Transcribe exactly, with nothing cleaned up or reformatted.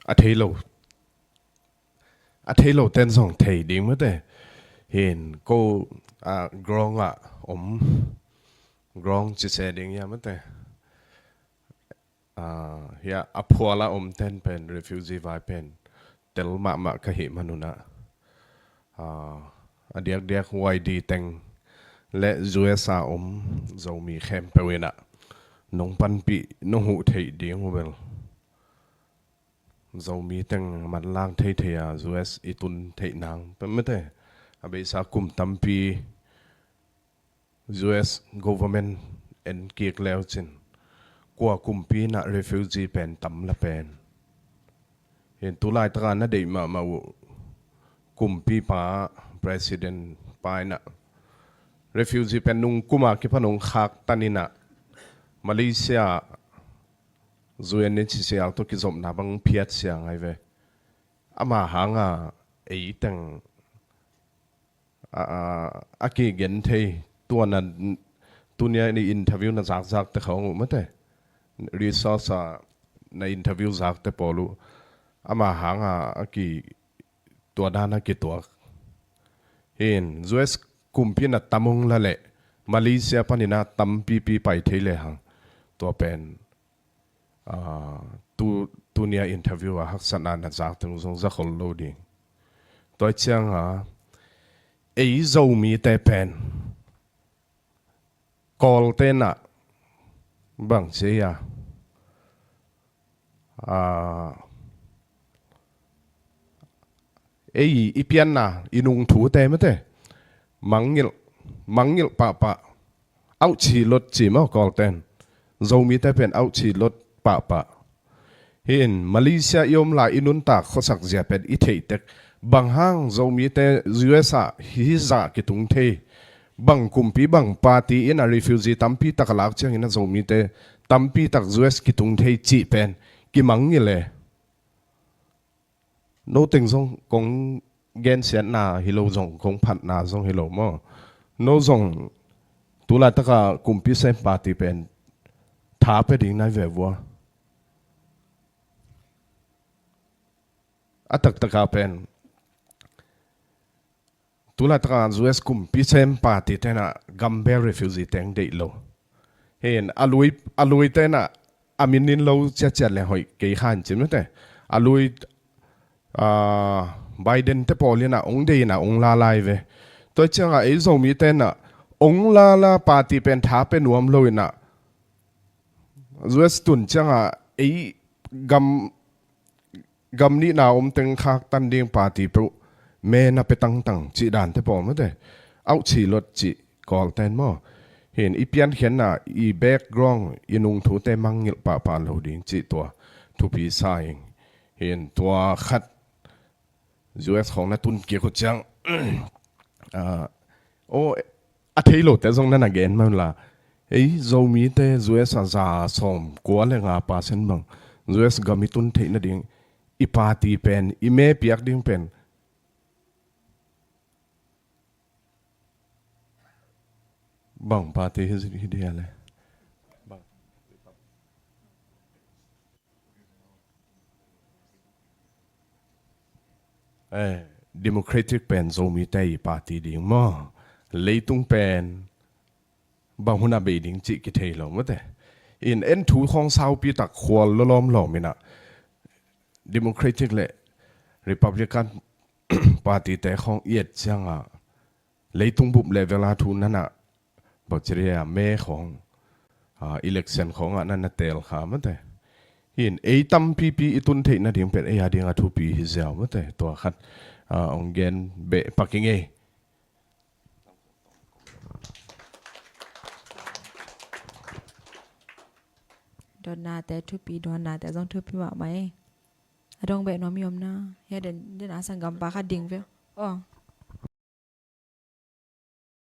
a thei lo, a thei lo ten zong thei ding mate. Hin ko, ah, ground ah om, ground ci se ding ia mate. Ah, hia a phual a om ten pen refugee vai pen tel mahmah ka hih manun ah, ah, a diakdiak Y D teng le U S a om Zomi khempeuh in ah nong panpih, nong huh theih ding uh bel Zomi teng manlang theithei a U S i tun theih nang pen mate. A beisa kum tampi U S government en kik leu cin kua kumpi in ah refugee pen tam la pen. Hin tu laitaka na deih mahmah uh kumpipa, president pa in ah refugee pen nung kuma kipan hong khaktan in ah Malaysia U N H C R tawh kizopna bang phiat sia ngai ve. Ama hanga ei teng a, a, a kigen thei, tua na, tunia ni interview na zakzak te khong uh mate. Resource a na interview zak te pawl uh. Ama hanga a ki, tua dan a kituak. Hin U S kumpi na tam ung la le Malaysia panin a tampipi pai thei le hang. Tua pen, ah, tu, tunia interview a haksatna na zak teng zong za khol lo ding. Tua cianga ei Zomite pen Kawlte in ah bang ci a, ah, ei i pianna i nungthute mate mangngilh, mangngilh pahpah. Auh ci lot ci maw Kawlten. Zomite pen auh ci lot pahpah. Hin Malaysia i om lai i nuntak khuasak zia pen i theih tek. Bang hang Zomite U S ah hizah kitung thei. Bang kumpi bang party in a refugee tampi tak a lak ciangin a Zomite tampi tak U S kitung thei cih pen kimangngilh e. No teng zong kong gensiatna hi lo zong, kong phatna zong hi lo maw. No zong tu laitaka kumpi sem party pen tha pia ding nai ve vua. A taktaka pen tu laitaka U S kumpi sem party ten ah gambel refugee teng deih lo. Hin a lui, a lui ten ah a min in lo ciaciat le hoih kei khan cin mate. A lui, ah, Biden te pawl in ah ong deih in ah ong la lai ve. Tua ciangah ei Zomi ten ah ong la la party pen tha pe nuam lo in ah U S tun ciangah ei gam gam nihna om teng khaktan ding party peuh me na pe tangtang cih dante pawl mate. Auh ci lot cih Kawlten maw. Hin i piankhiatna, i background, i nungthute mangngilh pahpah lo ding cih tua thupi sa ing. Hin tua khat U S khawng na tun kik uh ciang, ah, aw, a thei lote zong na na gen mah unla. Ei Zomite U S ah za sawm kua le nga percent bang U S gam i tun theih nading i party pen, i me piak ding pen bang party hi, hi dia le? Bang. Eh, Democratic pen Zomite i party ding maw. Leitung pen bang hunah bei ding cih kithei lo mate. In en thu khawng saupi tak khual lawlawm lawm in ah Democratic le Republican party te khawng i et ciangah leitung bup level a thu nanah bawh ci ria me khawng, ah, election khawngah nanah teel kha mate. Hin ei tampipi i tun theih nading pen ei a dingah thupi hi ziau mate. Tua khat, ah, ong gen beh pak i ngei. Dawnnate thupi, dawnnate zong thupi mahmah ei. A dong beh nuam i om na. Hia den, den a sanggampa khat ding ve. Oh.